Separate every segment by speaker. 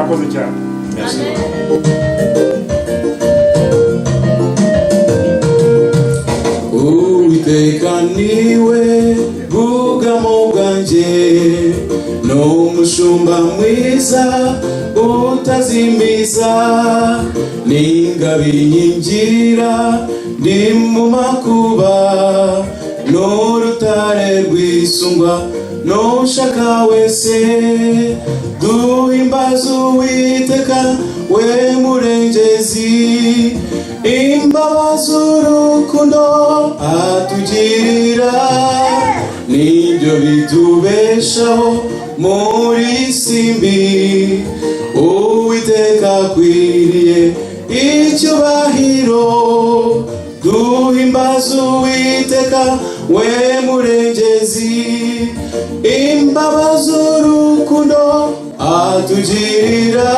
Speaker 1: Murakoze cyane.
Speaker 2: Merci beaucoup.
Speaker 3: Uwiteka niwe bwugamo bwanjye, ni umushumba mwiza utazimiza, n'ingabo inkingira ndi mu makuba, n'urutare rwisungwa n'ushaka wese. Duhimbaze Uwiteka, we murengezi, imbabazi urukundo atugirira nibyo bitubeshaho muri iyi mbi. Uwiteka akwiriye icyubahiro. Duhimbaze Uwiteka, we murengezi, imbabazi urukundo atugirira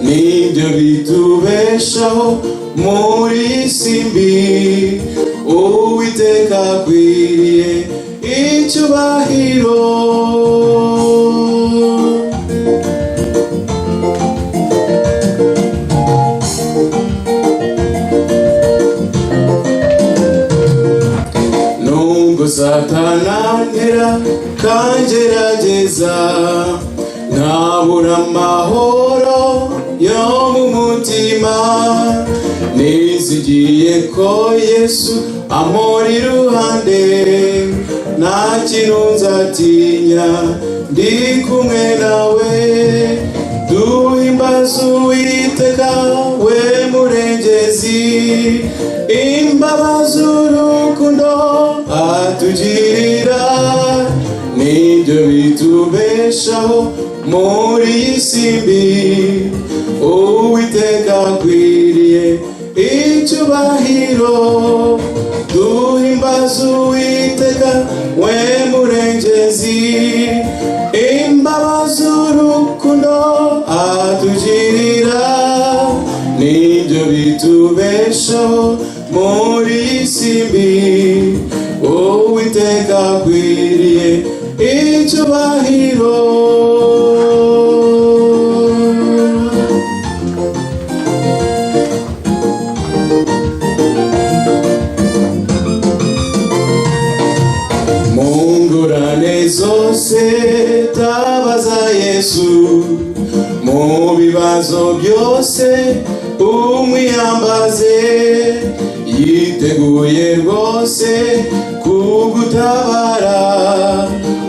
Speaker 3: nibyo bitubeshaho muri iyi mbi. Uwiteka akwiriye icyubahiro. Nubwo Satana antera kangerageza, nkabura amahoro yo mu mutima, nizigiye ko Yesu ampora iruhande, nta kintu nzatinya ndi kumwe nawe. Duhimbaze Uwiteka, we murengezi, imbabazi urukundo atugirira nibyo bitubeshaho muri iyi si mbi. Uwiteka akwiriye icyubahiro. Duhimbaze Uwiteka, we murengezi, imbabazi urukundo atugirira nibyo bitubeshaho muri iyi si mbi. Uwiteka akwiriye icyubahiro. Mu ngorane zose tabaza Yesu, mu bibazo byose umwiyambaze, yiteguye rwose kugutabara.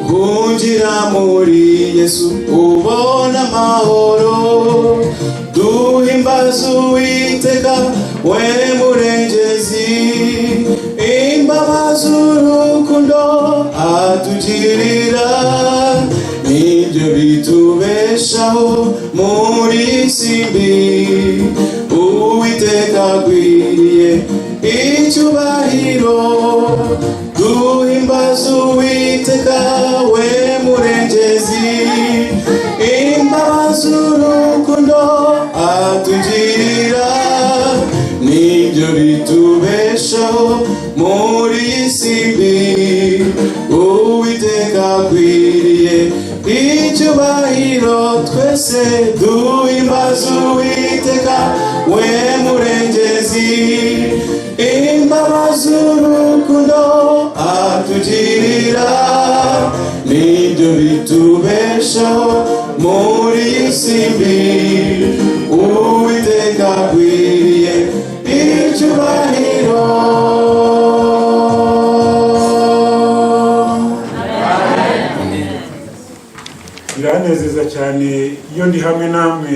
Speaker 3: Hungira muri Yesu ubona amahoro. Duhimbaze Uwiteka, we murengezi, imbabazi urukundo atugirira nibyo bitubeshaho muri iyi si mbi. Uwiteka akwiriye icyubahiro. Duhimbaze Uwiteka, we murengezi, imbabazi urukundo atugirira nibyo bitubeshaho muri iyi si mbi. Uwiteka akwiriye icyubahiro. Twese duhimbaze Uwiteka, we murengezi, imbabazi urukundo atugirira nibyo bitubeshaho muri iyi si mbi. Uwiteka akwiriye icyubahiro.
Speaker 1: Biranezeza cyane iyo ndi hamwe namwe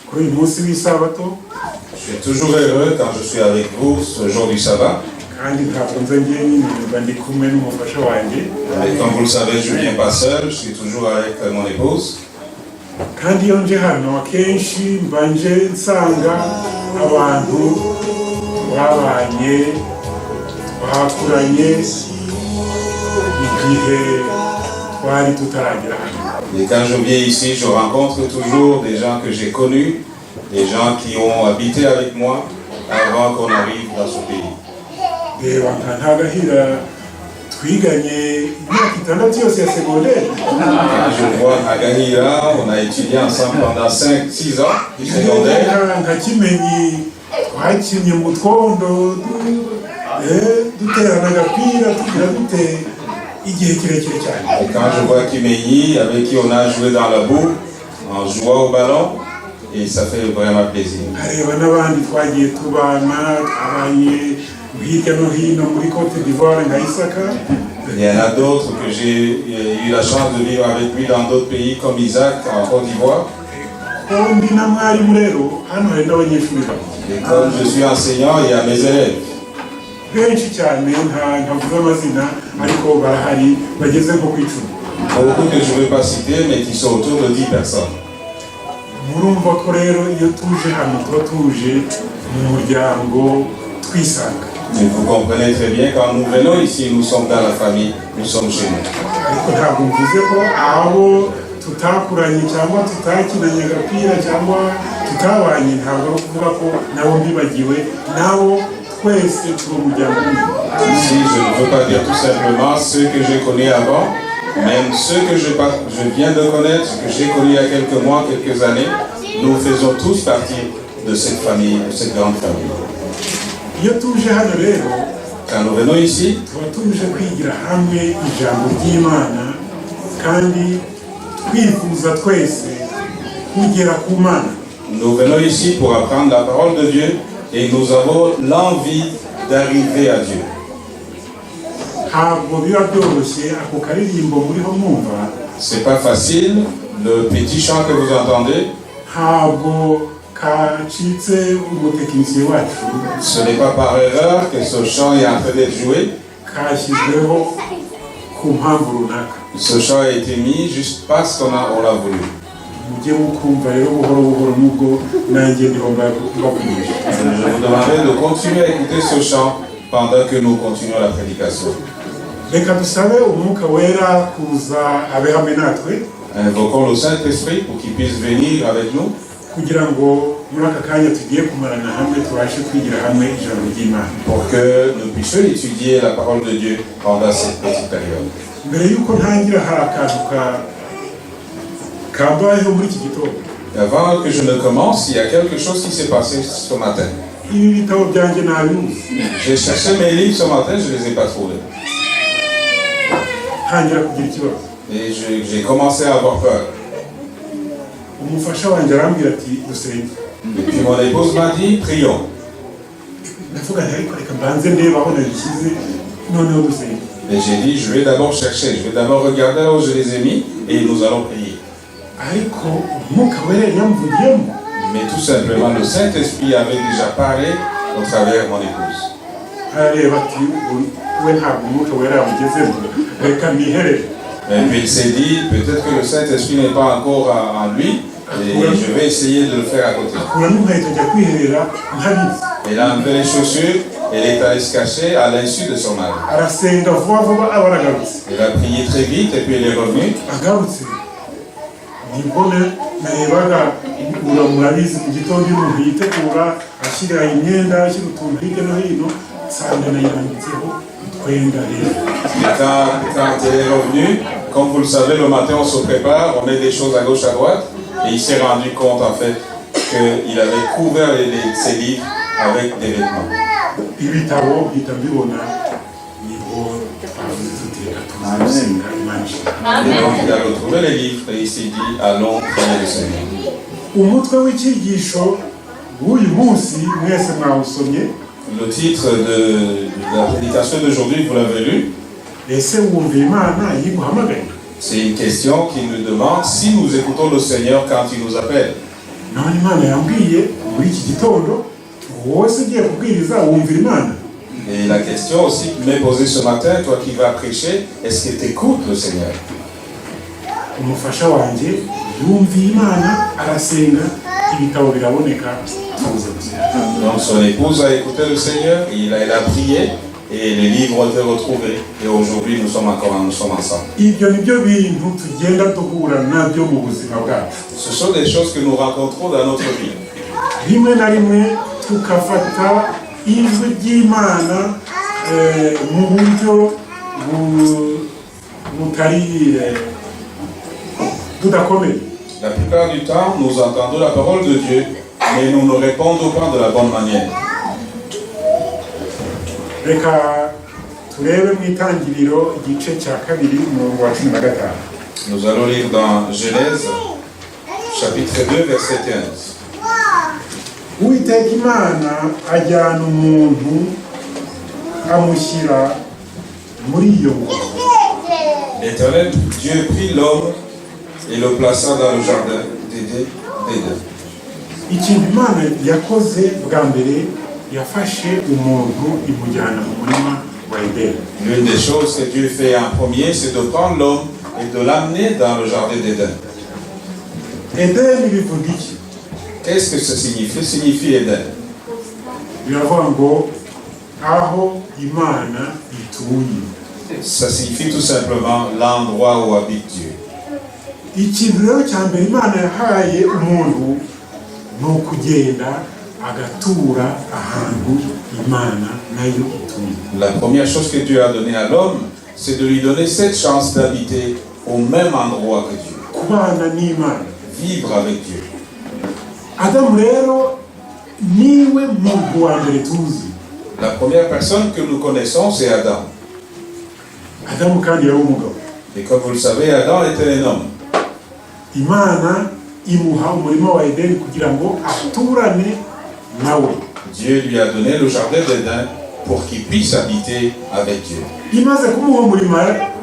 Speaker 1: kuri uyu munsi w'isabato.
Speaker 2: Je suis toujours heureux quand je suis avec vous ce jour du sabbat.
Speaker 1: Kandi ntabwo nza njyenyine, mba ndi kumwe n'umufasha wanjye.
Speaker 2: Et comme vous le savez, je ne viens pas seul, je suis toujours avec mon épouse.
Speaker 1: Kandi iyo nje hano akenshi mba nje nsanga abantu babanye, bakuranye igihe twari tutaragera hano.
Speaker 2: Et quand je viens ici, je rencontre toujours des gens que j'ai connus, des gens qui ont habité avec moi avant qu'on arrive dans ce pays.
Speaker 1: Reba nka Ntagahira Twiganye imyaka 6 yose ya segonderi.
Speaker 2: Quand je vois Agahira, on a étudié ensemble pendant 5, 6 ans du secondaire.
Speaker 1: Nka Kimenyi twakinnye mu twondo duterana agapira, tugira dute igihe kirekire cyane.
Speaker 2: Et quand je vois Kimenyi, avec qui on a joué dans la boue, en jouant au ballon, et ça fait vraiment plaisir.
Speaker 1: Nkareba n'abandi twagiye tubana, twabanye hirya no hino muri Cote d'Ivoire nka Isaka.
Speaker 2: Il y en a d'autres que j'ai eu la chance de vivre avec lui dans d'autres pays comme Isaac en Côte d'Ivoire.
Speaker 1: Ko ndi na mwarimu rero, hano hari n'abanyeshuri banjye.
Speaker 2: Et comme je suis enseignant, il y a mes élèves.
Speaker 1: Benshi cyane, nta ntavuze amazina, ariko barahari bageze nko ku 10.
Speaker 2: Beaucoup que je ne vais pas citer, mais qui sont autour de 10 personnes.
Speaker 1: Murumva ko rero iyo tuje hano tuba tuje mu muryango twisanga.
Speaker 2: Mais vous comprenez très bien, quand nous venons ici, nous sommes dans la famille, nous sommes chez nous.
Speaker 1: Ariko ntabwo mvuze ko abo tutakuranye cyangwa tutakinanye agapira cyangwa tutabanye, ntabwo ari ukuvuga ko nabo mbibagiwe, nabo twese turi umuryango umwe.
Speaker 2: Ici, je ne veux pas dire tout simplement ceux que j'ai connus avant, même ceux que je viens de connaître, que j'ai connus il y a quelques mois, quelques années, nous faisons tous partie de cette famille, de cette grande famille.
Speaker 1: Iyo tuje hano rero,
Speaker 2: Quand nous venons ici,
Speaker 1: tuba tuje kwigira hamwe ijambo ry'Imana kandi twifuza twese kugera ku Mana.
Speaker 2: Nous venons ici pour apprendre la parole de Dieu et nous avons l'envie d'arriver à Dieu.
Speaker 1: Ntabwo biba byoroshye ako karirimbo muriho mwumva.
Speaker 2: C'est pas facile, le petit chant que vous entendez,
Speaker 1: Ntabwo kacitse umutekinisiye wacu.
Speaker 2: Ce n'est pas par erreur que ce chant est en train d'être joué.
Speaker 1: Kashyizweho ku mpamvu runaka.
Speaker 2: Ce chant a été mis juste parce qu'on l'a voulu.
Speaker 1: Mujye mukumva rero buhoro buhoro nubwo nanjye ndiho mbabwira.
Speaker 2: Je vous demanderai de continuer à écouter ce chant pendant que nous continuons la prédication.
Speaker 1: Reka dusabe Umwuka Wera kuza abe hamwe natwe.
Speaker 2: Invoquons le Saint-Esprit pour qu'il puisse venir avec nous,
Speaker 1: Kugira ngo muri aka kanya tugiye kumarana hamwe tubashe kwigira hamwe ijambo ry'Imana.
Speaker 2: Pour que nous puissions étudier la parole de Dieu pendant cette petite période.
Speaker 1: Mbere y'uko ntangira hari akantu ka kambayeho muri iki gitondo.
Speaker 2: Et avant que je ne commence, il y a quelque chose qui s'est passé ce matin.
Speaker 1: Ibi bitabo byanjye nabibuze.
Speaker 2: J'ai cherché mes livres ce matin, je ne les ai pas trouvés.
Speaker 1: Ntangira kugira ikibazo.
Speaker 2: Et j'ai commencé à avoir peur.
Speaker 1: Umufasha wanjye arambwira ati dusenge.
Speaker 2: Et puis mon épouse m'a dit, prions.
Speaker 1: Ndavuga nti ariko reka mbanze ndebe aho nabishyize noneho dusenge.
Speaker 2: Et j'ai dit, je vais d'abord chercher, je vais d'abord regarder là où je les ai mis et nous allons prier.
Speaker 1: Ariko Umwuka Wera yari yamuvugiyemo.
Speaker 2: Mais tout simplement, le Saint-Esprit avait déjà parlé au travers de mon épouse.
Speaker 1: Arareba ati we ntabwo Umwuka Wera yamugezemo, reka niherere.
Speaker 2: Et puis il s'est dit, peut-être que le Saint-Esprit n'est pas encore en lui, et je vais essayer de le faire à côté.
Speaker 1: Akuramo inkweto ajya kwiherera ntabizi.
Speaker 2: Elle a enlevé les chaussures, elle est allée se cacher à l'insu de son mari.
Speaker 1: Arasenga vuba vuba aba aragarutse.
Speaker 2: Elle a prié très vite et puis elle est revenue.
Speaker 1: Agarutse nibwo narebaga, murabizi mu gitondo iyo umuntu yitegura ashyira imyenda, ashyira utuntu hirya no hino, nsanga nayirambitseho utwenda rero.
Speaker 2: Et quand elle est revenue, comme vous le savez, le matin on se prépare, on met des choses à gauche, à droite, et il s'est rendu compte en fait qu'il avait couvert ses livres avec des vêtements.
Speaker 1: Ibitabo mpita mbibona, nibwo twavuze tuti reka tuze gusenga Imana ishimwe.
Speaker 2: Et donc il a retrouvé les livres et il s'est dit, allons prier le Seigneur.
Speaker 1: Umutwe w'icyigisho w'uyu munsi mwese mwawusomye.
Speaker 2: Le titre de la prédication d'aujourd'hui, vous l'avez lu,
Speaker 1: Ese wumva Imana iyo iguhamagaye?
Speaker 2: C'est une question qui nous demande si nous écoutons le Seigneur quand il nous appelle.
Speaker 1: None Imana yambwiye muri iki gitondo, wowe se ugiye kubwiriza wumvira Imana?
Speaker 2: Et la question aussi qui m'est posée ce matin, toi qui vas prêcher, est-ce que tu écoutes le Seigneur?
Speaker 1: Umufasha wanjye yumviye Imana, arasenga, ibitabo biraboneka, tuza gusenga.
Speaker 2: Donc son épouse a écouté le Seigneur, elle a prié et les livres ont été retrouvés. Et aujourd'hui, nous sommes ensemble.
Speaker 1: Ibyo ni byo bintu tugenda duhura nabyo mu buzima bwacu.
Speaker 2: Ce sont des choses que nous rencontrons dans notre vie.
Speaker 1: Rimwe na rimwe tukafata ijwi ry'Imana mu buryo butari budakomeye.
Speaker 2: La plupart du temps, nous entendons la parole de Dieu, mais nous ne répondons pas de la bonne manière.
Speaker 1: Reka turebe mu Itangiriro igice cya 2, umurongo wa 15.
Speaker 2: Nous allons lire dans Genèse, chapitre 2, verset 15.
Speaker 1: Uwiteka Imana ajyana umuntu amushyira muri iyo ngobyi.
Speaker 2: L'Éternel Dieu prit l'homme et le plaça dans le jardin d'Éden. d'Éden.
Speaker 1: Ikintu Imana yakoze bwa mbere, yafashe umuntu imujyana mu murima wa Edeni.
Speaker 2: L'une des choses que Dieu fait en premier, c'est de prendre l'homme et de l'amener dans le jardin d'Éden.
Speaker 1: Edeni bivuga iki?
Speaker 2: Qu'est-ce que ça signifie? Signifie Éden.
Speaker 1: Biravuga ngo aho Imana ituye.
Speaker 2: Ça signifie tout simplement l'endroit où habite Dieu.
Speaker 1: Ikintu rero cya mbere Imana yahaye umuntu ni ukugenda agatura ahantu Imana nayo ituye.
Speaker 2: La première chose que Dieu a donnée à l'homme, c'est de lui donner cette chance d'habiter au même endroit que Dieu,
Speaker 1: kubana n'Imana.
Speaker 2: Vivre avec Dieu.
Speaker 1: Adamu rero niwe muntu wa mbere tuzi.
Speaker 2: La première personne que nous connaissons, c'est Adam.
Speaker 1: Adamu kandi yari umugabo.
Speaker 2: Et comme vous le savez, Adam était un homme.
Speaker 1: Imana imuha umurima wa Edeni kugira ngo aturane nawe.
Speaker 2: Dieu lui a donné le jardin d'Éden pour qu'il puisse habiter avec Dieu.
Speaker 1: Imaze kumuha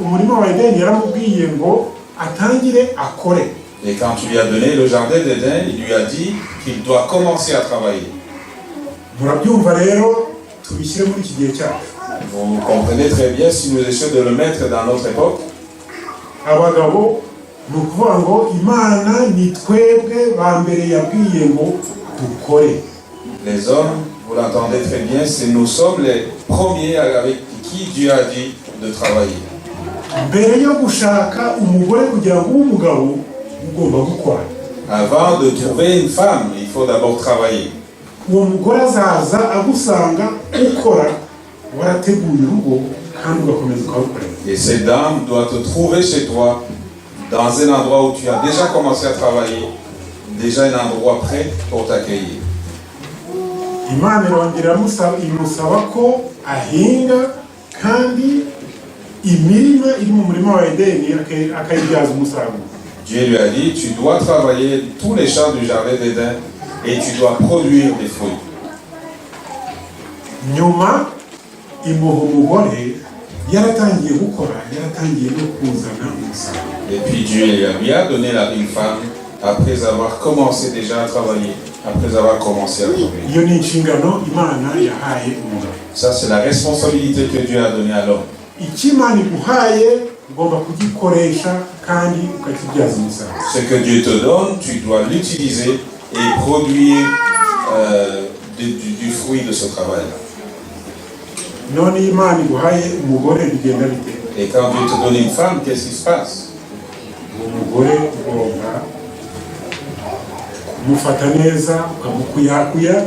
Speaker 1: umurima wa Edeni, yaramubwiye ngo atangire akore.
Speaker 2: Et quand il lui a donné le jardin d'Éden, il lui a dit qu'il doit commencer à travailler.
Speaker 1: Murabyumva rero, tubishyire muri iki gihe cyacu.
Speaker 2: Vous comprenez très bien, si nous essayons de le mettre dans notre époque,
Speaker 1: Abagabo, ni ukuvuga ngo Imana ni twebwe ba mbere yabwiye ngo dukore.
Speaker 2: Les hommes, vous l'entendez très bien, c'est nous sommes les premiers avec qui Dieu a dit de travailler.
Speaker 1: Mbere yo gushaka umugore kugira ngo ube umugabo, ugomba gukora.
Speaker 2: Avant de trouver une femme, il faut d'abord travailler.
Speaker 1: Uwo mugore azaza agusanga ukora, warateguye urugo kandi ugakomeza ukarukorera.
Speaker 2: Et cette dame doit te trouver chez toi, dans un endroit où tu as déjà commencé à travailler, déjà un endroit prêt pour t'accueillir.
Speaker 1: Imana irongera imusaba ko ahinga kandi imirima iri mu murima wa Edeni akayibyaza umusaruro.
Speaker 2: Dieu lui a dit, tu dois travailler tous les champs du jardin d'Éden et tu dois produire des fruits.
Speaker 1: Nyuma imuha umugore yaratangiye gukora, yaratangiye no kuzana umusaruro.
Speaker 2: Et puis Dieu lui a donné une femme après avoir commencé déjà à travailler, après avoir commencé à produire.
Speaker 1: Iyo ni inshingano Imana yahaye umugabo.
Speaker 2: Ça, c'est la responsabilité que Dieu a donnée à l'homme.
Speaker 1: Icyo Imana iguhaye ugomba kugikoresha kandi ukakibyaza umusaruro.
Speaker 2: Ce que Dieu te donne, tu dois l'utiliser et produire du fruit de ce travail-là.
Speaker 1: None iyo Imana iguhaye umugore bigenda bite?
Speaker 2: Et quand Dieu te donne une femme, qu'est-ce qui se passe?
Speaker 1: Uwo mugore ugomba kumufata neza, ukamukuyakuya.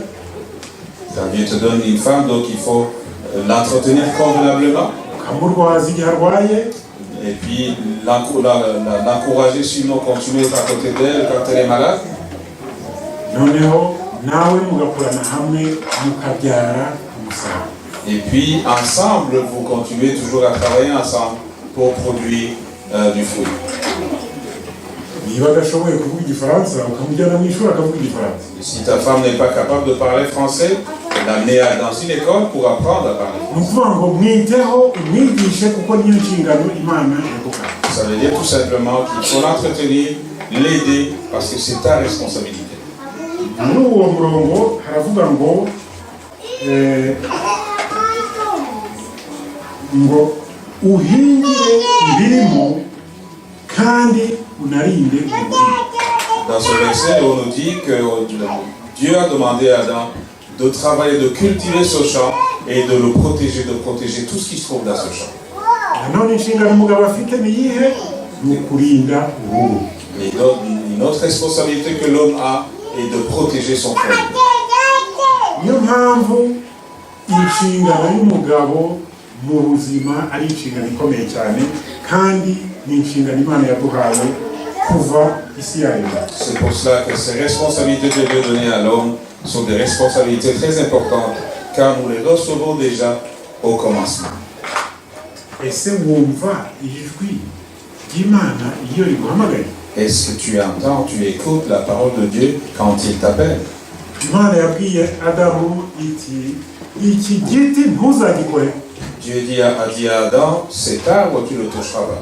Speaker 2: Quand Dieu te donne une femme, donc il faut l'entretenir convenablement
Speaker 1: ukamurwaza igihe arwaye,
Speaker 2: et puis l'encourager, sinon continuer à côté d'elle quand elle est malade.
Speaker 1: Noneho nawe mugakorana hamwe mukabyara umusaruro.
Speaker 2: Et puis ensemble, vous continuez toujours à travailler ensemble pour produire du fruit.
Speaker 1: Niba adashoboye kuvuga igifaransa, ukamujyana mu ishuri akavuga igifaransa.
Speaker 2: Et si ta femme n'est pas capable de parler français, l'amener dans une école pour apprendre à parler.
Speaker 1: Ni ukuvuga ngo mwiteho, umwigishe, kuko niyo nshingano Imana yaguhaye.
Speaker 2: Ça veut dire tout simplement qu'il faut l'entretenir, l'aider, parce que c'est ta responsabilité.
Speaker 1: Muri uwo murongo haravuga ngo ngo uhingire ibirimo kandi unarinde umurima.
Speaker 2: Dans ce verset, on nous dit que Dieu a demandé à Adam de travailler, de cultiver ce champ et de le protéger, de protéger tout ce qui se trouve dans ce champ.
Speaker 1: Nanone inshingano umugabo afite ni iyihe? Ni ukurinda urugo.
Speaker 2: Et donc, une autre responsabilité que l'homme a est de protéger son foyer.
Speaker 1: Niyo mpamvu inshingano y'umugabo mu buzima ari inshingano ikomeye cyane, kandi ni inshingano Imana yaduhaye kuva isi yaremwa.
Speaker 2: C'est pour cela que ces responsabilités que Dieu données à l'homme sont des responsabilités très importantes, car nous les recevons déjà au commencement.
Speaker 1: Ese wumva ijwi ry'Imana iyo riguhamagaye?
Speaker 2: Est-ce que tu entends, tu écoutes la parole de Dieu quand il t'appelle?
Speaker 1: Imana yabwiye Adamu iti: "Iki giti ntuzagikore."
Speaker 2: Dieu a dit à Adam: "Cet arbre, tu ne le toucheras pas."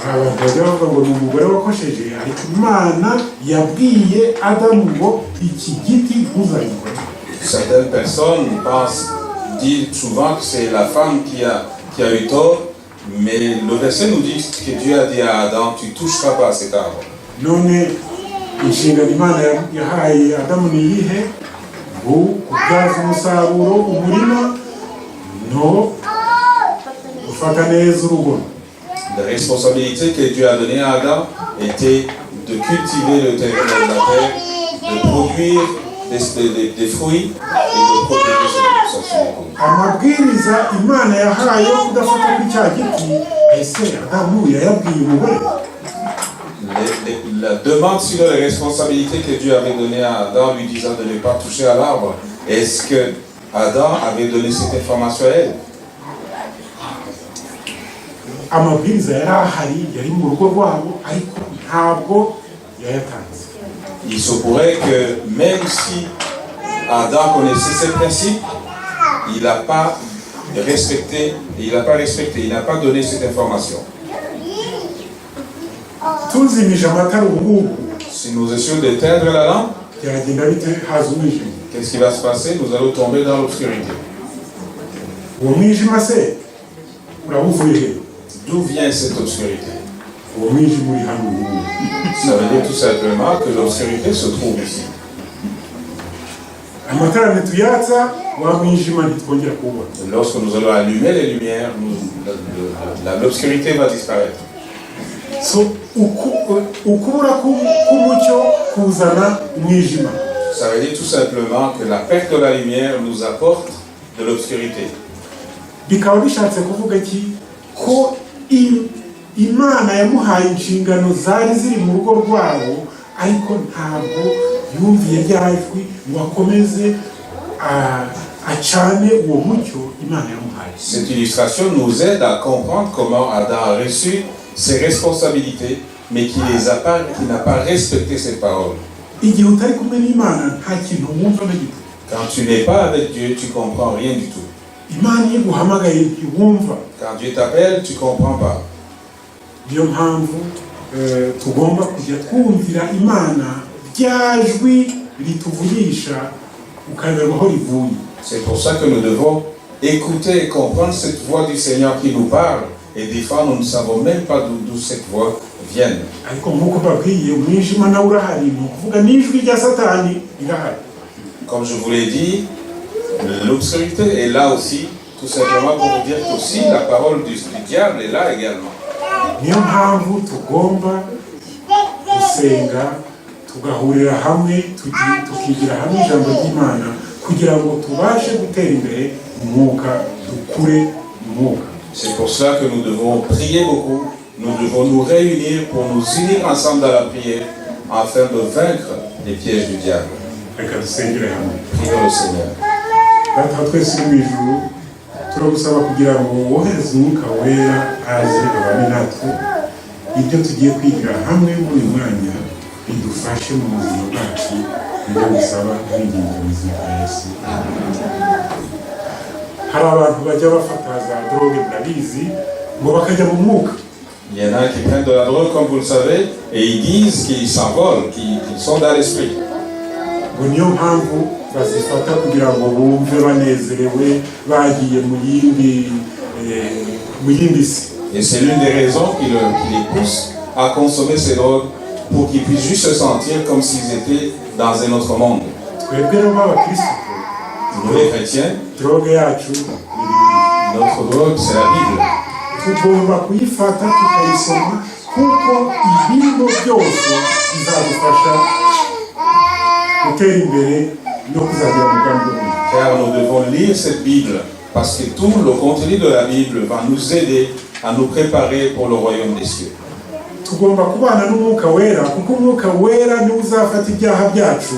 Speaker 1: Hari abantu bajya bavuga ngo ni umugore wakosheje, ariko Imana yabwiye Adamu ngo: "Iki giti ntuzagikore."
Speaker 2: Certaines personnes pensent, disent souvent que c'est la femme qui a eu tort, mais le verset nous dit que Dieu a dit à Adam: "Tu ne toucheras pas à cet arbre."
Speaker 1: None inshingano Imana yahaye Adamu ni iyihe? Kubyaza umusaruro umurima no gufata neza urugo.
Speaker 2: La responsabilité que Dieu a donnée à Adam était de cultiver la terre, de produire des fruits et de protéger son épouse.
Speaker 1: Amabwiriza Imana yahaye yo kudafata kuri cya giti, ese Adamu yayabwiye umugore?
Speaker 2: La demande sur les responsabilités que Dieu avait données à Adam, lui disant de ne pas toucher à l'arbre, est-ce que Adam avait donné cette information à elle?
Speaker 1: Amabwiriza yari ahari, yari mu rugo rwabo, ariko ntabwo yayatanze.
Speaker 2: Il se pourrait que même si Adam connaissait ces principes, il n'a pas respecté, il n'a pas respecté, il n'a pas donné cette information.
Speaker 1: Tuzimije amatara ubu ngubu,
Speaker 2: Si nous essayons d'éteindre la lampe,
Speaker 1: byagenda bite? Haza umwijima.
Speaker 2: Qu'est-ce qui va se passer? Nous allons tomber dans l'obscurité.
Speaker 1: Uwo mwijima se uraba uvuye he?
Speaker 2: D'où vient cette obscurité?
Speaker 1: Uwo mwijima uri hano ubu ngubu.
Speaker 2: Ça veut dire tout simplement que l'obscurité se trouve ici.
Speaker 1: Amatara ntituyatsa, wa mwijima ntitwongera kuwubona.
Speaker 2: Lorsque nous allons allumer les lumières, l'obscurité va disparaître.
Speaker 1: So ukubura k'umucyo kuzana umwijima.
Speaker 2: Ça veut dire tout simplement que la perte de la lumière nous apporte de l'obscurité.
Speaker 1: Bikaba bishatse kuvuga iki? Ko Imana yamuhaye inshingano zari ziri mu rugo rwabo, ariko ntabwo yumviye rya jwi ngo akomeze acane uwo mucyo Imana yamuhaye.
Speaker 2: Cette illustration nous aide à comprendre comment Adam a reçu ses responsabilités, mais qu'il n'a pas respecté cette parole.
Speaker 1: Igihe utari kumwe n'Imana, nta kintu wumva na gito.
Speaker 2: Quand tu n'es pas avec Dieu, tu comprends rien du tout.
Speaker 1: Imana iyo iguhamagaye ntiwumva.
Speaker 2: Quand Dieu t'appelle, tu comprends pas.
Speaker 1: Niyo mpamvu tugomba kujya twumvira Imana, rya jwi rituvugisha ukayoberwa aho rivuye.
Speaker 2: C'est pour ça que nous devons écouter et comprendre cette voix du Seigneur qui nous parle. Et des fois, nous ne savons même pas d'où cette voix vient.
Speaker 1: Ariko nk'uko mbabwiye, umwijima nawe urahari, ni ukuvuga n'ijwi rya Satani rirahari.
Speaker 2: Comme je vous l'ai dit, l'obscurité est là aussi, tout simplement pour vous dire qu'aussi la parole du diable est là également.
Speaker 1: Niyo mpamvu tugomba gusenga, tugahurira hamwe, tukigira hamwe ijambo ry'Imana kugira ngo tubashe gutera imbere mu mwuka, dukure mu mwuka.
Speaker 2: C'est pour cela que nous devons prier beaucoup, nous devons nous réunir pour nous unir ensemble dans la prière afin de vaincre les pièges du diable.
Speaker 1: Reka dusengere hamwe.
Speaker 2: Prions le Seigneur.
Speaker 1: Data wa twese uri mu ijuru, turagusaba kugira ngo wohereze Umwuka Wera aze abane natwe. Ibyo tugiye kwigira hamwe muri uyu mwanya bidufashe mu buzima bwacu. Nibyo bisaba kwinginga mu izina rya Yesu. Hari abantu bajya bafata za drogue, murabizi, ngo bakajya mu mwuka.
Speaker 2: Il y en a qui prennent de la drogue, comme vous le savez, et ils disent qu'ils s'envolent, qu'ils sont dans l'esprit.
Speaker 1: Ngo niyo mpamvu bazifata, kugira ngo bumve banezerewe, bagiye mu yindi si.
Speaker 2: Et c'est l'une des raisons qui les pousse à consommer ces drogues, pour qu'ils puissent juste se sentir comme s'ils étaient dans un autre monde.
Speaker 1: Twebwe rero b'abakirisitu,
Speaker 2: Nous les chrétiens,
Speaker 1: drogue yacu ni Bibiliya.
Speaker 2: Notre drogue, c'est la Bible.
Speaker 1: Tugomba kuyifata tukayisoma, kuko ibirimo byose bizadufasha gutera imbere no kuzagera mu bwami bwo mu ijuru.
Speaker 2: Car nous devons lire cette Bible Parce que tout le contenu de la Bible va nous aider à nous préparer pour le royaume des cieux.
Speaker 1: Tugomba kubana n'Umwuka Wera kuko Umwuka Wera niwe uzafata ibyaha byacu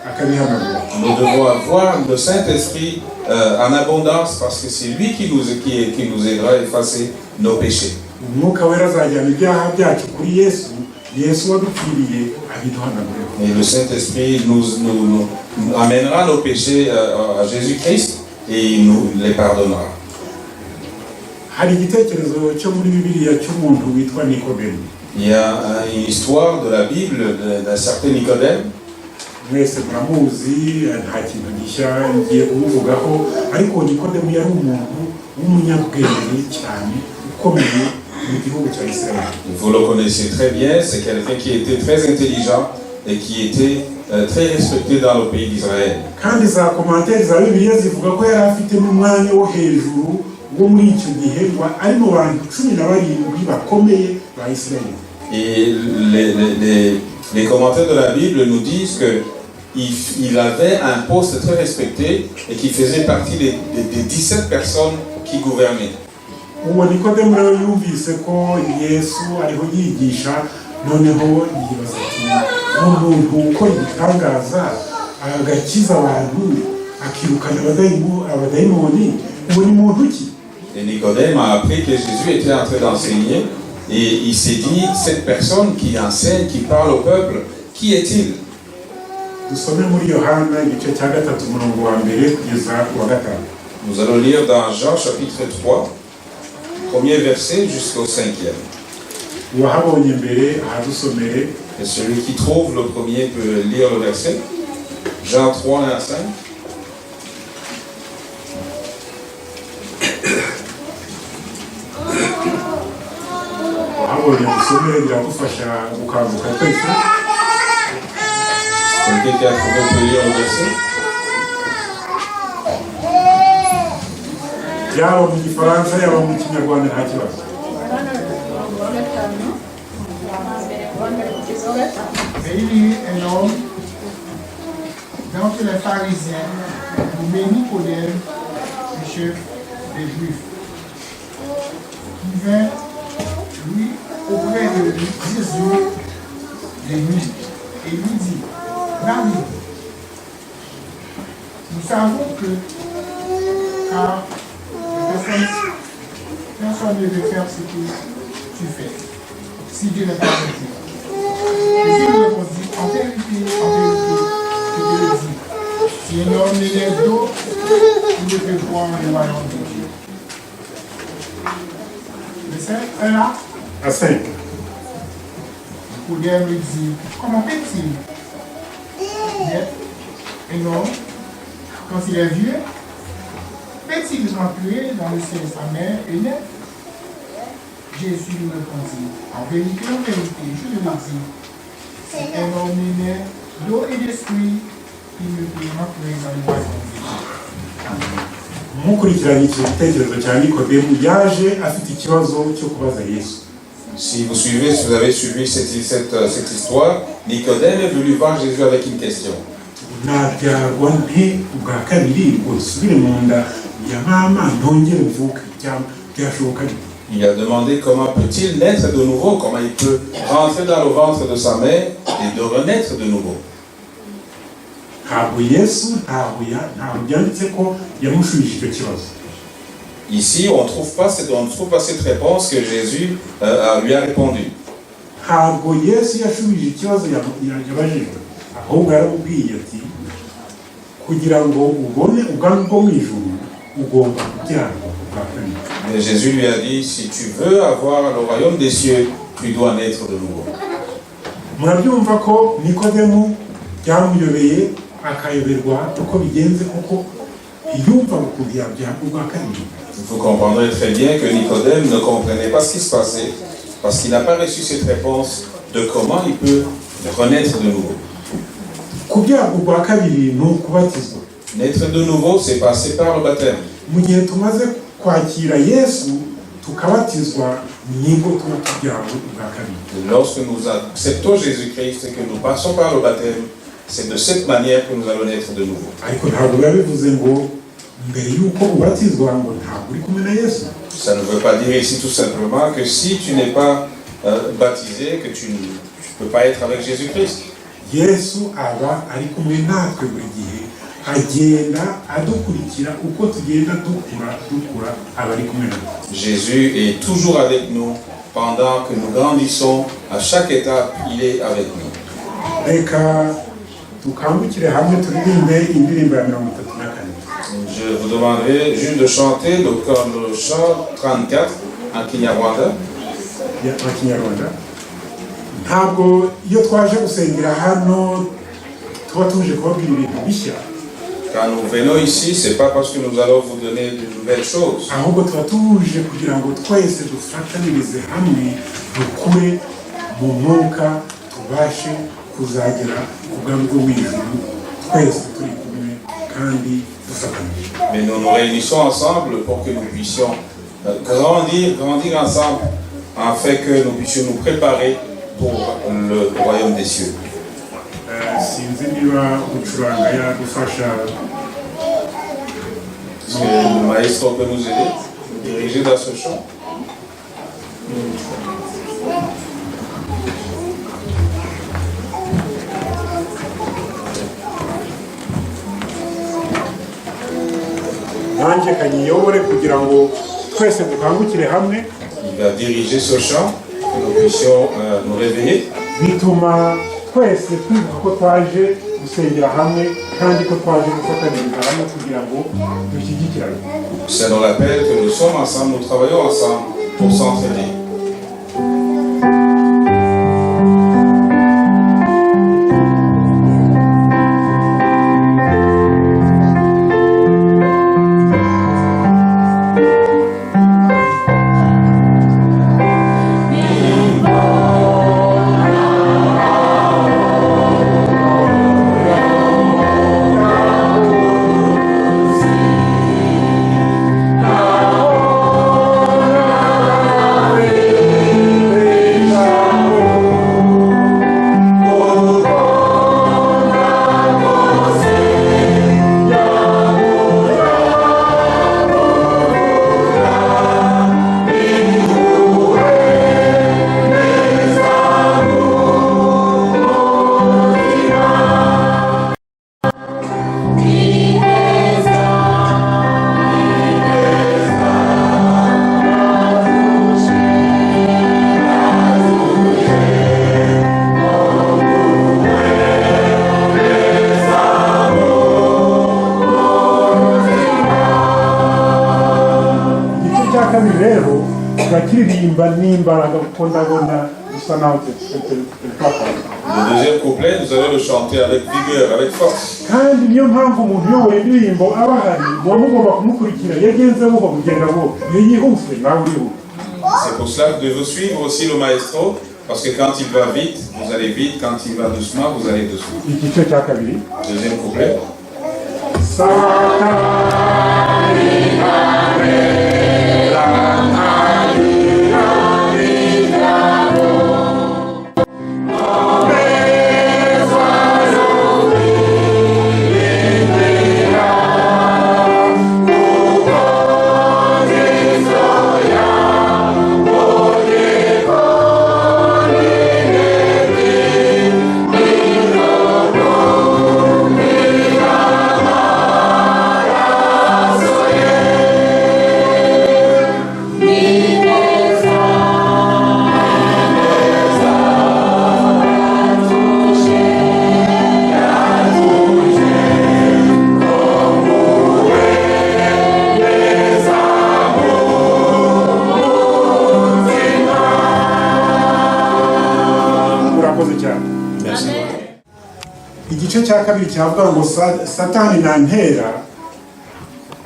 Speaker 1: akabihanagura.
Speaker 2: Nous devons avoir le Saint-Esprit en abondance parce que c'est lui qui nous aidera à effacer nos péchés.
Speaker 1: Umwuka Wera azajyana ibyaha byacu kuri Yesu, Yesu wadupfiriye abiduhanagureho.
Speaker 2: Et le Saint-Esprit nous amènera nos péchés à Jésus-Christ et il nous les pardonnera.
Speaker 1: Hari igitekerezo cyo muri Bibiliya cy'umuntu witwa Nikodemu.
Speaker 2: Il y a une histoire de la Bible d'un certain Nicodème.
Speaker 1: Mwese muramuzi, nta kintu gishya ngiye kumuvugaho, ariko Nikodemu yari umuntu w'umunyabwenge cyane ukomeye mu gihugu cya Israel.
Speaker 2: Vous le connaissez très bien, c'est quelqu'un qui était très intelligent et qui était très respecté dans le pays d'Israël.
Speaker 1: Kandi za commentaires za Bibiliya zivuga ko yari afite n'umwanya wo hejuru wo muri icyo gihe, ngo ari mu bantu 17 bakomeye ba Israel.
Speaker 2: Et les commentaires de la Bible nous disent que il avait un poste très respecté et qu'il faisait partie des 17 personnes qui gouvernaient.
Speaker 1: Uwo Nikodemu rero yumvise ko Yesu ariho yigisha, noneho yibaza ati: "Umuntu ukora ibitangaza, agakiza abantu, akirukana abadayimoni, uwo ni muntu ki?"
Speaker 2: Et Nicodème a appris que Jésus était en train d'enseigner et il s'est dit: "Cette personne qui enseigne, qui parle au peuple, qui est-il?"
Speaker 1: Dusome muri Yohana igice cya gatatu, umurongo wa mbere kugeza ku wa gatanu.
Speaker 2: Nous allons lire dans Jean chapitre 3, premier verset jusqu'au cinquième.
Speaker 1: Uwahabonye mbere ahadusomere.
Speaker 2: Et celui qui trouve le premier peut lire le verset. Jean 3, 1 à 5.
Speaker 1: Uwahabonye dusomere, biradufasha gukanguka twese.
Speaker 2: Quelqu'un qui a trouvé peut lire le verset.
Speaker 1: Yaba mu Gifaransa, yaba mu Kinyarwanda, nta kibazo.
Speaker 4: Wa gatanu, mbere wa mbere kugeza wa gatanu.
Speaker 5: Mais il y eut un homme d'entre les pharisiens, nommé Nicodème, le chef des Juifs, qui vint, lui, auprès de Jésus de nuit et lui dit: "Rabbi, nous savons que, car personne ne peut faire ce que tu fais, si Dieu n'est pas avec lui." Jésus lui répondit: "En vérité, en vérité, je te le dis, si un homme ne naît d'eau, il ne peut voir le royaume de Dieu." Verset 1 là,
Speaker 1: À 5.
Speaker 5: Nicodème lui dit: "Comment peut-il naître un homme quand il est vieux? Peut-il entrer dans le sein de sa mère et naître?" Jésus lui répondit: "En vérité, en vérité, je te le dis, si un homme ne naît d'eau et d'esprit, il ne peut entrer dans le royaume de Dieu."
Speaker 1: Mukurikiranye iki gitekerezo cya Nikodemu, yaje afite ikibazo cyo kubaza Yesu.
Speaker 2: Si vous suivez, si vous avez suivi cette histoire, Nicodème est venu voir Jésus avec une question.
Speaker 1: Nabyarwa nte ubwa kabiri ngo nsubire mu nda ya mama ntongere mvuke? Byashoboka bite?
Speaker 2: Il a demandé comment peut-il naître de nouveau, comment il peut rentrer dans le ventre de sa mère et de renaître de nouveau.
Speaker 1: Ntabwo Yesu ntabwo byanditse ko yamushubije icyo kibazo.
Speaker 2: Ici, on ne trouve pas cette réponse que Jésus lui a répondu.
Speaker 1: Ntabwo Yesu yashubije ikibazo yabajijwe, ahubwo yaramubwiye ati: "Kugira ngo ubone ubwami bwo mu ijuru ugomba kubyarwa ubwa kabiri."
Speaker 2: Mais Jésus lui a dit: "Si tu veux avoir le royaume des cieux, tu dois naître de nouveau."
Speaker 1: Murabyumva ko Nikodemu byamuyobeye, akayoberwa uko bigenze kuko ntiyumvaga ukuntu yabyarwa ubwa kabiri.
Speaker 2: Vous comprendrez très bien que Nicodème ne comprenait pas ce qui se passait parce qu'il n'a pas reçu cette réponse de comment il peut renaître de nouveau.
Speaker 1: Kubyarwa ubwa kabiri ni ukubatizwa.
Speaker 2: Naître de nouveau, c'est passer par le baptême.
Speaker 1: Mu gihe tumaze kwakira Yesu tukabatizwa, nibwo tuba tubyawe ubwa kabiri.
Speaker 2: Lorsque nous acceptons Jésus-Christ et que nous passons par le baptême, c'est de cette manière que nous allons naître de nouveau.
Speaker 1: Ariko ntabwo biba bivuze ngo Mbere y'uko ubatizwa ngo ntabwo uri kumwe na Yesu.
Speaker 2: Ça ne veut pas dire ici tout simplement que si tu n'es pas baptisé, que tu ne peux pas être avec Jésus-Christ.
Speaker 1: Yesu aba ari kumwe natwe buri gihe, agenda adukurikira uko tugenda dukura dukura, aba ari kumwe natwe.
Speaker 2: Jésus est toujours avec nous pendant que nous grandissons. À chaque étape, il est avec nous.
Speaker 1: Reka dukangukire hamwe turirimbe indirimbo ya 34.
Speaker 2: Je vous demanderai juste de chanter le chant 34 en Kinyarwanda.
Speaker 1: Ya mu Kinyarwanda. Ntabwo iyo twaje gusengera hano tuba tuje kubabwira ibintu bishya.
Speaker 2: Quand nous venons ici, c'est pas parce que nous allons vous donner de nouvelles choses,
Speaker 1: ahubwo tuba tuje kugira ngo twese dufatanirize hamwe dukure mu mwuka, tubashe kuzagera ku bwami bwo mu ijuru twese turi kumwe kandi dufatanyije.
Speaker 2: Mais nous nous réunissons ensemble pour que nous puissions grandir, grandir ensemble, afin que nous puissions nous préparer pour le royaume des cieux.
Speaker 1: Sinzi niba gucuranga yadufasha.
Speaker 2: Est-ce que le maestro peut nous aider, nous diriger dans ce chant?
Speaker 1: Nanjye kanyiyobore kugira ngo twese dukangukire hamwe.
Speaker 2: Il va diriger ce chant, que nous puissions nous réveiller.
Speaker 1: Bituma twese twibuka ko twaje gusengera hamwe kandi ko twaje gufatanyiriza hamwe kugira ngo dushyigikirane.
Speaker 2: Ça nous rappelle que nous sommes ensemble, nous travaillons ensemble pour s'entraider.
Speaker 1: Igice cya kabiri rero turakiririmba n'imbaraga kuko ndabona bisa naho twakora.
Speaker 2: Le deuxième couplet, nous allons le chanter avec vigueur, avec force.
Speaker 1: Kandi niyo mpamvu umuntu uyoboye indirimbo aba ahari, muba mugomba kumukurikira. Iyo agenze buhoro ugenda buhoro, iyo yihuse nawe urihuta.
Speaker 2: C'est pour cela que vous devez suivre aussi le maestro, parce que quand il va vite, vous allez vite, quand il va doucement, vous allez doucement.
Speaker 1: Igice cya kabiri.
Speaker 2: Deuxième couplet.
Speaker 1: Satani Urakoze cyane.
Speaker 2: Merci.
Speaker 1: Igice cya kabiri cyavuga ngo Satani nantera,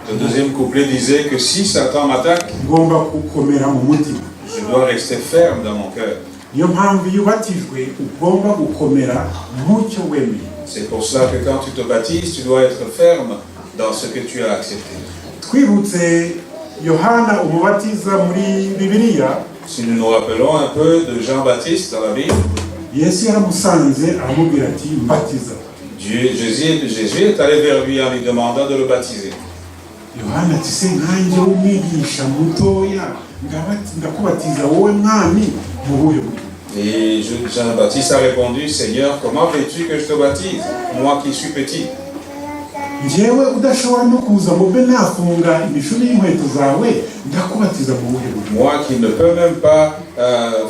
Speaker 2: Le deuxième couplet disait que si Satan m'attaque,
Speaker 1: ngomba gukomera mu mutima.
Speaker 2: Je dois rester ferme dans mon cœur.
Speaker 1: Niyo mpamvu iyo ubatijwe ugomba gukomera mu cyo wemeye.
Speaker 2: C'est pour cela que quand tu te baptises, tu dois être ferme dans ce que tu as accepté.
Speaker 1: Twibutse Yohana Umubatiza muri Bibiliya.
Speaker 2: Si nous nous rappelons un peu de Jean-Baptiste dans la Bible,
Speaker 1: Yesu yaramusanze aramubwira ati mbatiza.
Speaker 2: Jésus est allé vers lui en lui demandant de le baptiser.
Speaker 1: Yohana ati: "Se nkanjye w'umwigisha mutoya ndakubatiza wowe Mwami mu buhe buryo?"
Speaker 2: Et Jean-Baptiste a répondu: "Seigneur, comment veux-tu que je te baptise, moi qui suis petit?"
Speaker 1: Njyewe udashobora no kuza ngo mbe nafunga imishumi y'inkweto zawe, ndakubatiza mu buhe buryo?
Speaker 2: Moi qui ne peux même pas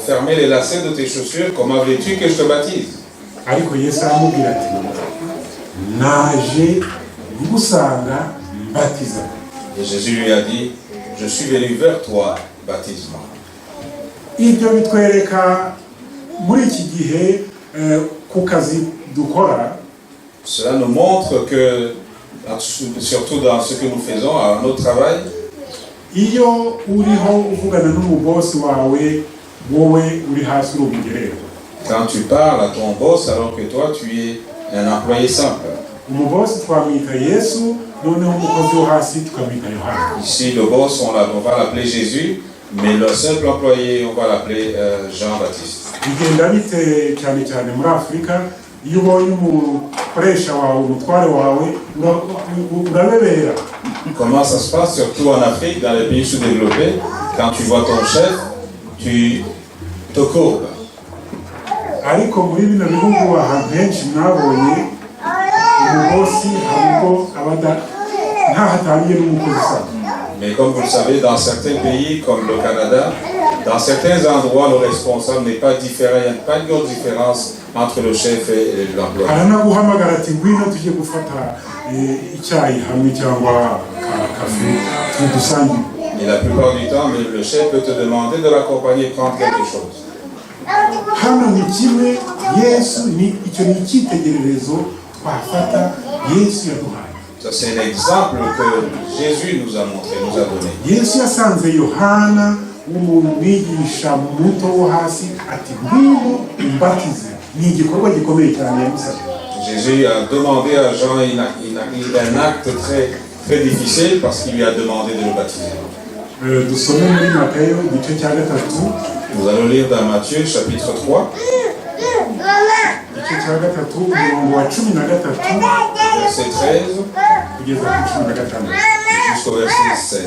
Speaker 2: fermer les lacets de tes chaussures, comment veux-tu que je te baptise?
Speaker 1: Ariko Yesu aramubwira ati: "Naje ngusanga, mbatiza."
Speaker 2: Et Jésus lui a dit: "Je suis venu vers toi, baptise-moi."
Speaker 1: Ibyo bitwereka muri iki gihe ku kazi dukora.
Speaker 2: Cela nous montre que, surtout dans ce que nous faisons, à notre travail,
Speaker 1: iyo uriho uvugana n'umubosi wawe, wowe uri hasi uri umugererwa,
Speaker 2: quand tu parles à ton boss alors que toi tu es un employé simple.
Speaker 1: Umubosi twamwita Yesu, noneho umukozi wo hasi tukamwita Yohana.
Speaker 2: Ici, le boss, on va l'appeler Jésus, mais le simple employé, on va l'appeler Jean-Baptiste.
Speaker 1: Bigenda bite cyane cyane muri Afurika? Iyo ubonye umukoresha wawe, umutware wawe, urabebera.
Speaker 2: Comment ça se passe, surtout en Afrique, dans les pays sous-développés? Quand tu vois ton chef, tu te courbes.
Speaker 1: Ariko muri bino bihugu ahantu henshi mwabonye umubosi hari ubwo aba ntaho ataniye n'umukozi usanzwe.
Speaker 2: Mais comme vous le savez, dans certains pays comme le Canada, dans certains endroits, le responsable n'est pas différent. Il n'y a pas de grande différence entre le chef et l'employé.
Speaker 1: Aranaguhamagara ati: "Ngwino tujye gufata icyayi hamwe cyangwa kafe dusangire."
Speaker 2: Et la plupart du temps, même le chef peut te demander de l'accompagner prendre quelque chose.
Speaker 1: Hano ni kimwe. Yesu ni icyo, ni icyitegererezo twafata Yesu yaduhaye.
Speaker 2: Ça, c'est un exemple que Jésus nous a montré, nous a donné.
Speaker 1: Yesu yasanze Yohana w'umwigisha muto wo hasi ati: "Ngwino umbatize." Ni igikorwa gikomeye cyane yamusabye.
Speaker 2: Jésus a demandé à Jean un acte très, très difficile parce qu'il lui a demandé de le baptiser.
Speaker 1: Dusome muri Matayo igice cya 3.
Speaker 2: Nous allons lire dans Matthieu chapitre 3,
Speaker 1: Igice cya 3, umurongo wa 13
Speaker 2: verset 13
Speaker 1: kugeza ku 16.
Speaker 2: Jusqu'au verset 16.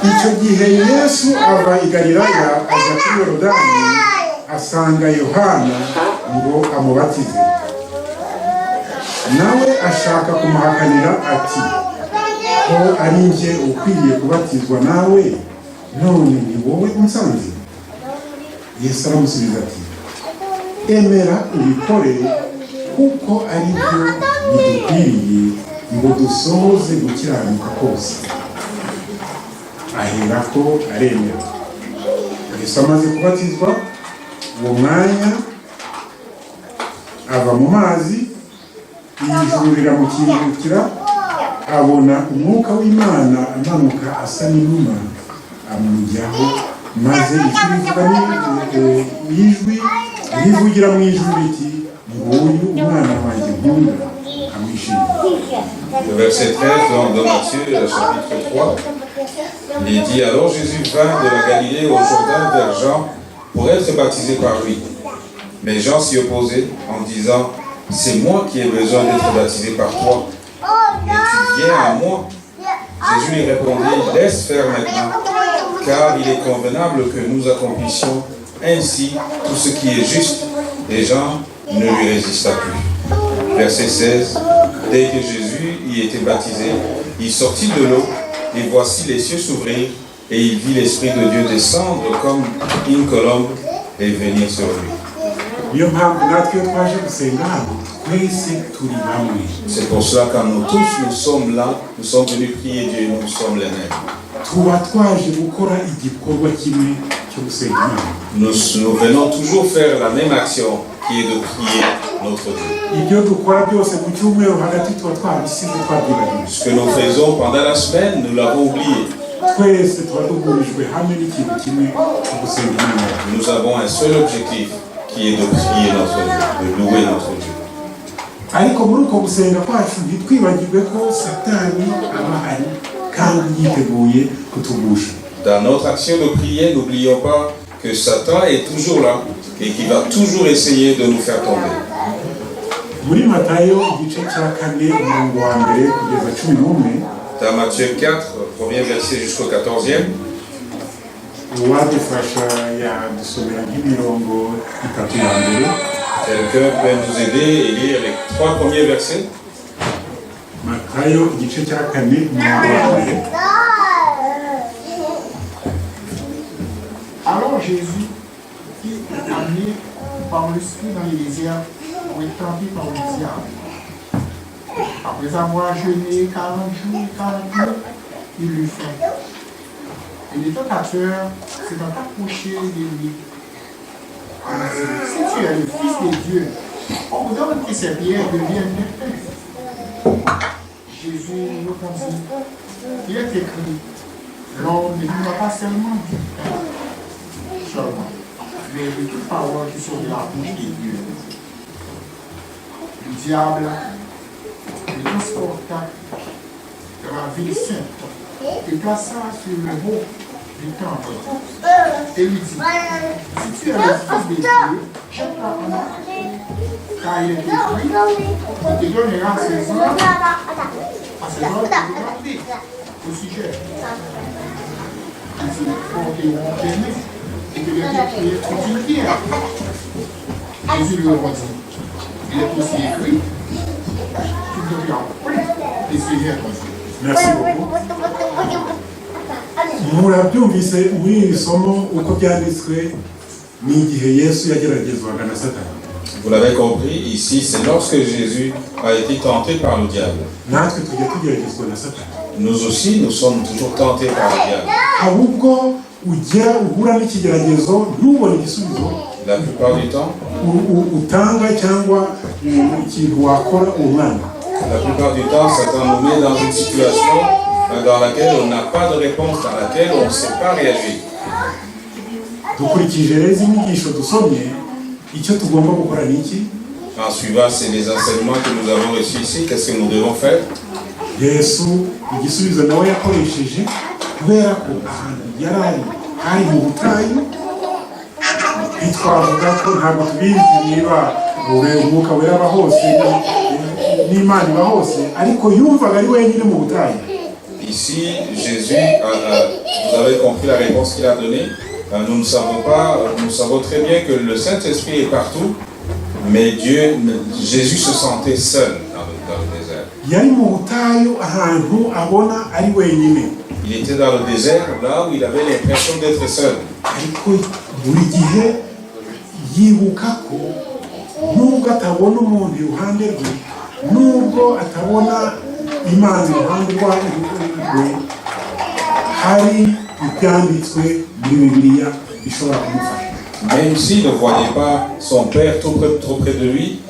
Speaker 1: Icyo gihe Yesu ava i Galilaya aja kuri Yorodani asanga Yohana ngo amubatize. Nawe ashaka kumuhakanira ati: "Ko ari njye ukwiriye kubatizwa nawe, none ni wowe unsanze?" Yesu aramusubiza ati: "Emera ubikore, kuko ari byo bidukwiriye ngo dusohoze gukiranuka kose." Aherako aremera. Yesu amaze kubatizwa, uwo mwanya ava mu mazi, ijuru riramukingukira, abona Umwuka w'Imana amanuka asa n'inuma amujyaho, maze ijwi rivuga ijwi rivugira mu ijuru riti: "Nguyu umwana wanjye nkunda, amwishimiye."
Speaker 2: Le verset 13 dans Matthieu, le chapitre 3, il est dit: "Alors Jésus vint de la Galilée au Jourdain vers Jean pour être baptisé par lui. Mais Jean s'y opposait en disant: C'est moi qui ai besoin d'être baptisé par toi, et tu viens à moi? Jésus lui répondit: Laisse faire maintenant, car il est convenable que nous accomplissions ainsi tout ce qui est juste. Et Jean ne lui résista plus. Verset 16. Dès que Jésus y était baptisé, il sortit de l'eau, et voici les cieux s'ouvrir, et il vit l'Esprit de Dieu descendre comme une colombe et venir sur lui.
Speaker 1: Niyo mpamvu natwe iyo twaje gusenga hano twese turi bamwe.
Speaker 2: C'est pour cela que nous tous, nous sommes là, nous sommes venus prier Dieu, nous sommes les mêmes.
Speaker 1: Tuba twaje gukora igikorwa kimwe cyo gusenga Imana.
Speaker 2: Nous, nous venons toujours faire la même action qui est de prier notre Dieu.
Speaker 1: Ibyo dukora byose mu cyumweru hagati tuba twabisize, twabyibagiwe.
Speaker 2: Ce que nous faisons pendant la semaine, nous l'avons oublié.
Speaker 1: Twese tuba duhurijwe hamwe n'ikintu kimwe cyo gusenga Imana.
Speaker 2: Nous avons un seul objectif qui est de prier notre Dieu, de louer notre Dieu.
Speaker 1: Ariko muri uko gusenga kwacu ntitwibagirwe ko Satani aba ahari kandi yiteguye kutugusha.
Speaker 2: Dans notre action de prier, n'oublions pas que Satan est toujours là et qu'il va toujours essayer de nous faire tomber.
Speaker 1: Muri Matayo igice cya 4, umurongo wa 1 kugeza 11.
Speaker 2: Dans Matthieu 4, premier verset jusqu'au 14e.
Speaker 1: Uwadufasha yadusomera nk'imirongo itatu ya mbere.
Speaker 2: Quelqu'un peut nous aider et lire les trois premiers versets?
Speaker 1: Matayo igice cya 4, umurongo wa 1.
Speaker 5: Alors Jésus fut amené par l'Esprit dans les déserts pour être tenté par le diable. Après avoir jeûné 40 jours et 40 nuits, il eut faim. Et les tentateurs s'étant approchés de lui, il dit: «Si tu es le Fils de Dieu, ordonne que ces pierres deviennent des pains.» Jésus répondit: «Il est écrit, l'homme ne vivra pas seulement du pain seulement, mais de toute parole qui sort de la bouche de Dieu.» Le diable le transporta dans la ville sainte et plaça sur le haut du temple et lui dit: «Si tu es le Fils de Dieu, jette-toi en bas, car il est écrit, il te donnera ses ordres, à ses ordres de garder au sujet. Ils te porteront des mains et te verront pied contre une pierre.» Jésus lui répondit: «Il est aussi écrit, tu ne devras point essayer ton Dieu.»
Speaker 1: Merci beaucoup. Murabyumvise muri iri somo uko byanditswe, ni igihe Yesu yageragezwaga na Satani.
Speaker 2: Vous l'avez compris, ici, c'est lorsque Jésus a été tenté par le diable.
Speaker 1: Natwe tujya tugeragezwa na Satani.
Speaker 2: Nous aussi, nous sommes toujours tentés par le diable.
Speaker 1: Hari ubwo ugera uhura n'ikigeragezo ntubone igisubizo
Speaker 2: La plupart du temps,
Speaker 1: utanga cyangwa ikintu wakora uwo mwanya.
Speaker 2: La plupart du temps, Satan nous met dans une situation dans laquelle on n'a pas de réponse, dans laquelle on ne sait pas réagir.
Speaker 1: Dukurikije rero izi nyigisho dusomye, icyo tugomba gukora ni iki?
Speaker 2: En suivant c'est les enseignements que nous avons reçus ici, qu'est-ce que nous devons faire?
Speaker 1: Yesu igisubizo nawe yakoresheje, kubera ko ahantu yari ari hari mu butayu, ntitwavuga ko, ntabwo tubizi niba Umwuka Wera aba hose, n'Imana iba hose, ariko yumvaga ari wenyine mu butayu.
Speaker 2: Ici, Jésus, vous avez compris la réponse qu'il a donnée. Nous ne savons pas, nous savons très bien que le Saint-Esprit est partout, mais Dieu, Jésus se sentait seul dans le désert.
Speaker 1: Yari mu butayu ahantu abona ari wenyine.
Speaker 2: Il était dans le désert, là où il avait l'impression d'être seul.
Speaker 1: Ariko buri gihe yibuka ko nubwo atabona umuntu iruhande rwe, nubwo atabona Imana iruhande rwe, hari ibyanditswe muri Bibiliya bishobora kumufasha.
Speaker 2: Même s'il ne voyait pas son Père trop près de lui,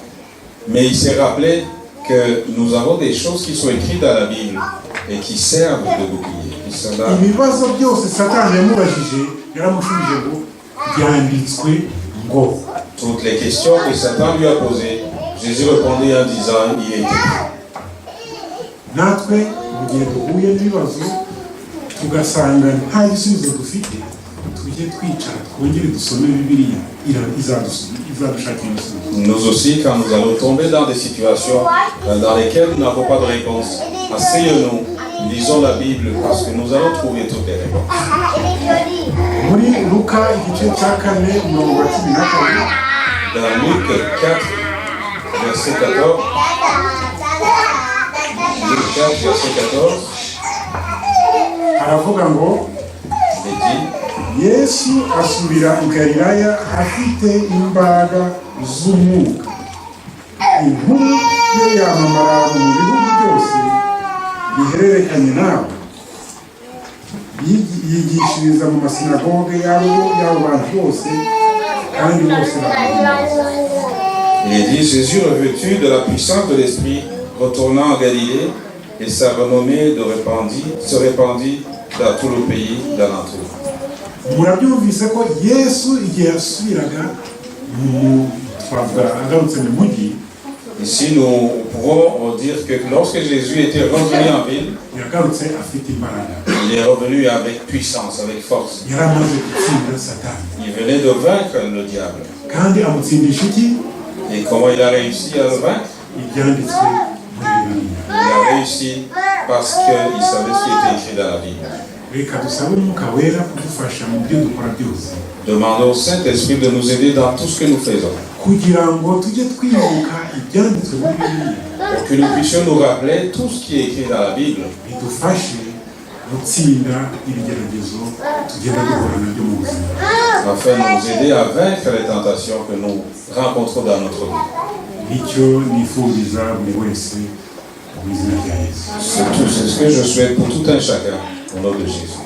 Speaker 2: mais il s'est rappelé que nous avons des choses qui sont écrites dans la Bible et qui servent de bouclier. Qui sont là.
Speaker 1: Ibibazo byose Satani yamubajije, yaramushubije ngo byanditswe ngo.
Speaker 2: Toutes les questions que Satan lui a posées, Jésus répondait en disant: «Il est écrit.»
Speaker 1: Natwe mu gihe duhuye n'ibibazo tugasanga nta gisubizo dufite, tujye twicara twongere dusome Bibiliya, izadushakira ibisubizo.
Speaker 2: Nous aussi, quand nous allons tomber dans des situations dans lesquelles nous n'avons pas de réponse, asseyons-nous, lisons la Bible parce que nous allons trouver toutes les réponses.
Speaker 1: Muri Luka igice cya 4, umurongo wa 14.
Speaker 2: Dans Luc 4, verset 14, Luc 4, verset 14,
Speaker 1: haravuga ngo:
Speaker 2: il est dit:
Speaker 1: Yesu asubira i Galilaya afite imbaraga z'Umwuka, inkuru ye yamamara mu bihugu byose bihererekanye nawe. Yigishiriza mu masinagoge y'abo bantu bose, kandi bose baramuhimbaza.
Speaker 2: Il est dit: Jésus, revêtu de la puissance de l'Esprit, retourna en Galilée, et sa renommée se répandit dans tout le pays d'alentour.
Speaker 1: Murabyumvise ko Yesu igihe yasubiraga mu, twavuga agarutse mu mujyi,
Speaker 2: Ici, nous pouvons dire que lorsque Jésus était revenu en ville,
Speaker 1: yagarutse afite imbaraga.
Speaker 2: Il est revenu avec puissance, avec force.
Speaker 1: Yari amaze gutsinda Satani.
Speaker 2: Il venait de vaincre le diable.
Speaker 1: Kandi amutsindisha iki?
Speaker 2: Et comment il a réussi à le vaincre?
Speaker 1: ibyanditswe muri Bibiliya.
Speaker 2: Il a réussi parce qu'il savait ce qui était écrit dans la Bible.
Speaker 1: Reka dusabe Umwuka Wera kudufasha mu byo dukora byose,
Speaker 2: Demandons au Saint-Esprit de nous aider dans tout ce que nous faisons,
Speaker 1: kugira ngo tujye twibuka ibyanditswe muri Bibiliya,
Speaker 2: pour que nous puissions nous rappeler tout ce qui est écrit dans la Bible,
Speaker 1: bidufashe gutsinda ibigeragezo tugenda duhura nabyo mu buzima.
Speaker 2: Afin de nous aider à vaincre les tentations que nous rencontrons dans notre vie.
Speaker 1: Nicyo nifuriza buri wese mu izina rya Yesu.
Speaker 2: C'est tout, c'est ce que je souhaite pour tout un chacun, au nom de Jésus.